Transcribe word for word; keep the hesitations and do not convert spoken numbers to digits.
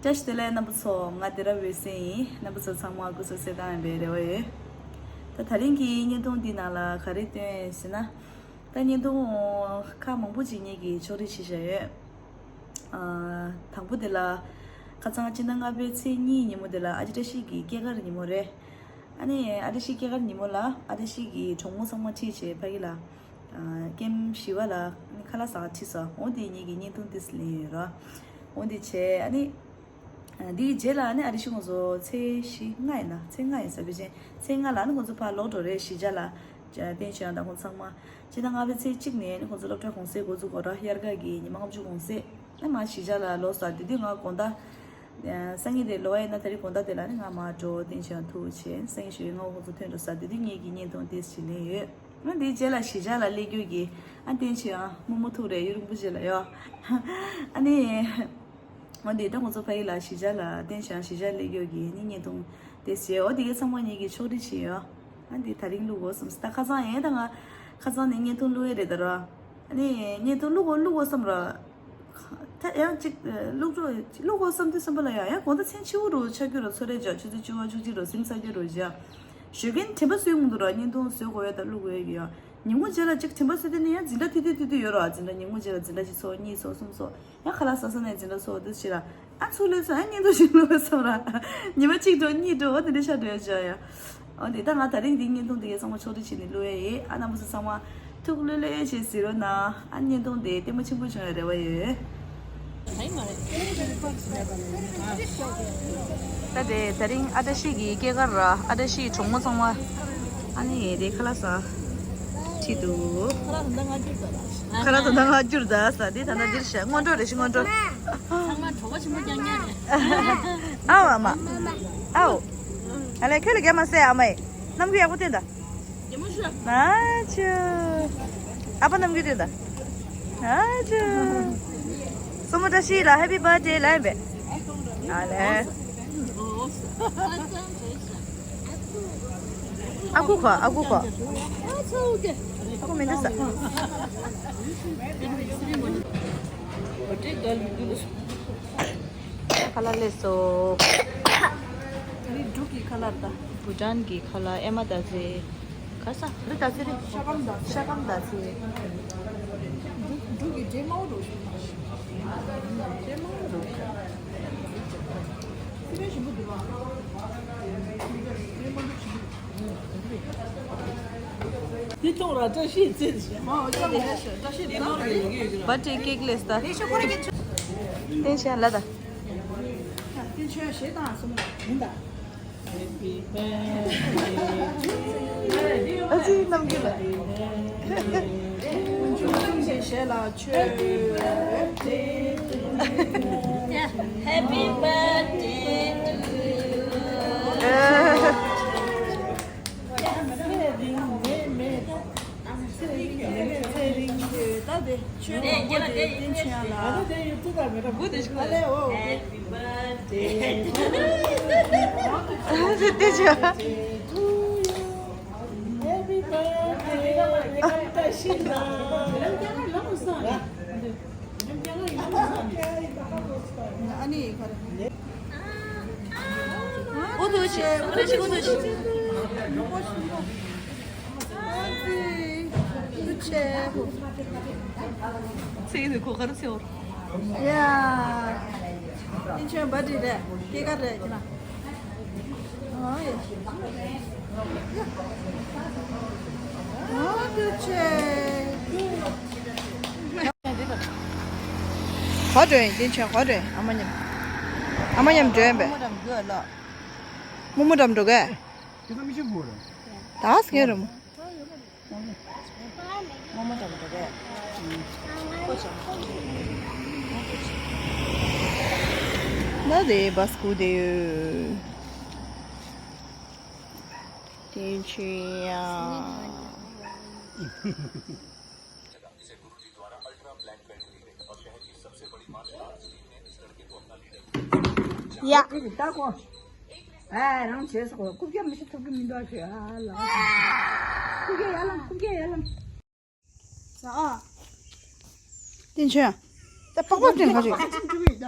བཀྲ་ཤིས་བདེ་ལེགས་རྣམ་པ་ཚོ། ང་བདེ་རབ་འོད་ཟེར་ཡིན། རྣམ་པ་ཚོ་ཚང་མ་སྐུ་གཟུགས་གསལ་ཐང་ཡིན་པའི་རེ་བ་ཡོད། ད་དེ་རིང་གི་བརྙན་ཐུང་འདི་ནང་ལ་ག་རེ་སྟོན་ཟེར་ན། ད་བརྙན་ཐུང་ཁག་མང་པོ་ཅིག་ངེད་ཀྱིས་ཕྱོགས་སྒྲིག་བྱས་བཞག་ཡོད། ཨ། དང་པོ་དེ་ལ། ཁ་སང་སྤྱི་ཟླ་ལྔ་པའི་ཚེས་གཉིས་ཉིན་མོ་དེ་ལ་ཨ་ཅེ་བཀྲ་ཤིས་ཀྱི་སྐྱེས་སྐར་ཉིན་མོ་རེད། ཨ་ནི་ཨ་བཀྲ་ཤིས་སྐྱེས་སྐར་ཉིན་མོ་ལ་ཨ་བཀྲ་ཤིས་ཀྱི་གྲོགས་མོ་ཚང་མ་ཁྲིད་བྱས་ཕ་གི་ལ། ཨ། ཀེམ་བཞི་པ་ལ་ཁ་ལག་ཟ་ཁྲིད་སོང་། འོ་དེ་ངེད་ཀྱིས་བརྙན་ཐུང་ཏིས་ལེན་ཡོད་ར། འོ་དེ་བྱས་ཨ་ནི། ཨ། དེའི་རྗེས་ལ་ཨ་ནི་ཨ་བཀྲ་ཤིས་ཁོང་ཚོ་ཚེས་བཞི་ལྔ་ཡིན་ན། ཚེས་ལྔ་ཡིན་ས་བི་ཅན། ཚེས་ལྔ་ལ་ཨ་ནི་ཁོང་ཚོ་ཕར་ལོག་འགྲོ་རེད། གཞིས་ཆགས་ལ། བསྟན་ཆོས་དབྱངས་དང་ཁོང་ཚང་མ། སྤྱི་ཟླ་ལྔ་པའི་ཚེས་གཅིག་ནས་ཨ་ནི་ཁོང་ཚོ་སློབ་གྲྭ་གུང་སེང་འགོ་འཛུགས་དགོས་ར། དབྱར་ཁ་གི་ཉི་མ་ལྔ་བཅུ་གུང་སེང་། ཨ་མ་གཞིས་ཆགས་ལ་ལོག་ས། དེ་དུས་ང་དགོང་དག་སང་ཉིན་དེ་ལོག་ཡིན་ན་ད་རེས་དགོང་དག་དེ་ལ་ནི་ང་མར་འགྲོ། བསྟན་ཆོས་དབྱངས་ཐུག་བྱས་སང་ཉིན་ཞོགས་ཀས་སྔ་པོ་ཁོང་ཚོ་ཐོན་འགྲོ་ས། དེ་དུས་ངེད་ཀྱིས་བརྙན་ཐུང་ཏིས་ཞིག་ལེན་ཡོད། ཨ་དེའི་རྗེས་ལ་གཞིས་ཆགས་ལ་སླེབས་རྒྱུ་གི། ཨ་བསྟན་ཆོས་དབྱངས་རྨོ་མོ་ཐུག་རེད། ཡུན་རིང་པོ་རྗེས་ལ་ཡོད། ཨ་ནི། འོ་དེ་ད་ཁོང་ཚོ་ཕ་གི་ལ་གཞིས་ཆགས་ལ། བསྟན་ཆོས་དབྱངས་གཞིས་ཆགས་སླེབས་རྒྱུ་གི་ནི་བརྙན་ཐུང་ཏིས་བྱས། འོ་དེ་གའི་ཚང་མ་ངེད་ཀྱིས་ཕྱོགས་སྒྲིག་བྱས་ཡོད། ཨ་འདི་དེ་རིང་བླུག་དགོས་བསམ་སོང་། ད་ཁ་སང་ཡིན་ད་ང་ཁ་སང་ནས་བརྙན་ཐུང་བླུག་ཡས་རེད་ད་ར། ཨ་ནི་བརྙན་ཐུང་བླུག་དགོས་བླུག་དགོས་བསམ་ར། ད་ཡང་ཅིག་བླུག་འགྲོ་བླུག་དགོས་བསམ་དུས་བསམ་པ་ལ་ཡང་ཡང་དགོང་དག་མཚན་ཕྱི་པོ་རུ་ཆགས་རྒྱུ་ར། ཚོད་རེ་བྱ། ཆུ་ཚོད་བཅུ་པ་བཅུ་གཅིག་རུ་སེམས་ཚ་རྒྱུ་རུ་བྱ། ཞོགས་ཀས་དྲན་པ་གསོས་མི་འདུག་ར། བརྙན་ཐུང་བཟོ་དགོས་ཡོད་ད་བླུག་དགོས་ཡོད་ཀྱི་ཡ། ཉིན་གུང་རྗེས་ལ་ཅིག་དྲན་པ་གསོས་དུས་ནས་ཡང་འཛིན་གྲྭ་དུས་དུས་དུས་དུས་ཡོད་ར། འཛིན་གྲྭ་ཉིན་གུང་རྗེས་ལ་འཛིན་གྲྭ་གཅིག་ཚོགས། གཉིས་ཚོགས། གསུམ་ཚོགས། ཡང་ཁ་ལག་ཟ་ས་ནས་འཛིན་གྲྭ་ཚོགས་དུས་ཕྱི་ལ། ཨ་ཚུར་སླེབས་ཚུར་ཨ་བརྙན་ཐུང་ཞིག་བླུག་བསམ་ར། ཉི་མ་གཅིག་འགྲོ་གཉིས་འགྲོ་འོ་དེ་འདྲ་ཆགས་འགྲོ་ཡ་ཅག་ཡ། འོ་དེ་ད་ང་དེ་རིང་འདི་བརྙན་ཐུང་འདི་གའི་ཚང་མ་ཕྱོགས་སྒྲིག་བྱས་ནས་བླུག་ཡ་ཡིན། ཨ་རྣམ་པ་ཚོ་ཚང་མ་ཐུགས་ལྷོད་ལྷོད་བྱས་གཟིགས་རོགས་གནང་། ཨ་བརྙན་ཐུང་འདི་ལྟད་མོ་ཆེན་པོ་བྱུང་ཡ་རེ་བ་ཡོད། ད་དེ་དེ་རིང་ཨ་བཀྲ་ཤིས་ཀྱི་སྐྱེས་སྐར་ར། ཨ་བཀྲ་ཤིས་གྲོགས་མོ་ཚང་མ། ཨ་ནི་དེ་ཁ་ལག་ཟ་ཁྲིད་འདུག་ཁ་ལག་ཟ་ད་ང་བསྒྱུར་ད་ཟ། དེ་ད་ལྟ་འདིར་བཞག་སྔོན་འགྲོ་རེད། ཤི་སྔོན་འགྲོ། ཚང་མ་གྲོགས་པོ་ཆེན་པོ་རྐྱང་རྐྱང་རེད། ཨའོ་ཨ་མ། ཨའོ། ཨ་ལས་ཁྱོད་ལ་རྒྱ་མ་ཟེར། ཨ་མ་ཡིས་རྣམ་འགྱུར་ཡག་པོ་སྟོན་ད། རྒྱ་མ་ཤོད། ཨ་ཅོ། ཨ་ཕ་རྣམ་འགྱུར་སྟོན་ད། ཨ་ཅོ། སྲུ་མོ་བཀྲ་ཤིས་ལ་Happy Birthday ལབ་ཡིན་པས། ཨ་ལས། ཨ་ཁུ་ཁོ། ཨ་ཁུ་ཁོ། ཨ་ཁུ་མི་འདུག་ས། ཁ་ལག་སླེབས་སོང་། འདི་འབྲུག་གི་ཁ་ལག་རེད་ད། བྷུ་ཊན་གྱི་ཁ་ལག་ཨེ་མ་ད་ཚེ། ག་ས་རི་ད་ཚེ་རི། ཤ་སྐམ་ད་ཚེ། ཤ་སྐམ་ད་ཚེ། འབྲུག་འབྲུག་གི་འབྲས་དམར་པོ་འདུག་འབྲས་དམར་པོ་འདུག་སི་པན་ཞིམ་པོ་འདུག་བ། འདི་གཏོང་ར་བཀྲ་ཤིས་རྩེད་ཤ་མ་བཅོ་ལྔ་ཞོ་བཀྲ་ཤིས་ད། བར་ཐི་ཌེ་ཀེག་ལས་ད། བསྟན་ཆེན་ལ་ད། བསྟན་ཆེན་ཞེ་དང་སོང་མིན་ད། ཨ་ཙི་རྣམ་འགྱུར་ལ། ཞལ་ལ་མཆོད། Happy birthday to you. ཚེ་རིང་ཚེ་རིང་ཚེ་རིང་ཚེ་རིང་ཚེ་རིང་ཚེ་རིང་ཚེ་རིང་ད་དེ་ཆོས་མང་པོ་དེ་བསྟན་ཆེན་ལ། ད་དེ་ཡུ་ཏུ་ད་མེད་ད་བུ་དེ་ཞིག་ལ་ལེ་འོ། Happy birthday to you. Happy birthday. ད་ཤི་ལ། ཨ་ནི་ག་རེ། ཨོ་ཐུ་ཆེ། ཨོ་ཐུ་ཆེ། ཨོ་ཐུ་ཆེ། ཨོ་ཐུ་ཆེ། ཚེ་ཡི་ནི་ཁོ་ག་རེ་ཚེ་འོར། ཡ། ཨིན་ཆོན་བར་ཐི་ཌེ་རེད། སྐྱེས་སྐར་རེད་ཁྱེད་རང་། ཨོ་ཡ། ཨོ་ཐུ་ཆེ། ག་འགྲོ་ཡིན། དེ་ཆོས་ག་འགྲོ་ཡིན། ཨ་མ་མཉམ། ཨ་མ་མཉམ་འགྲོ་ཡིན་པས། རྨོ་མོ་འགྲམ་འགྲོ་གས། ད་སྐད་རུ་མོ། རྨོ་མོ་འགྲམ་འགྲོ་གས། ད་དེ་བ་སྐུ་དེ་ཡོད། དེ་ཆོས་ཡ། ཡ། ད་གོ། ཨ་རང་བྱས་སོ། རྐུབ་བཀྱག་མི་ཤེས་ཐུབ་ཀྱི་མི་འདུག་ཨ་ཁྱོད། ཨ་ལ། རྐུབ་བཀྱག་ཡར་ལངས། རྐུབ་བཀྱག་ཡར་ལངས། ཟ་ཨ། བསྟན་ཆོས། ད་པགས་པ་བསྟན་ག་རེད། ཨ་ཅིག་འགྲོ་གི་ཡོད་ད།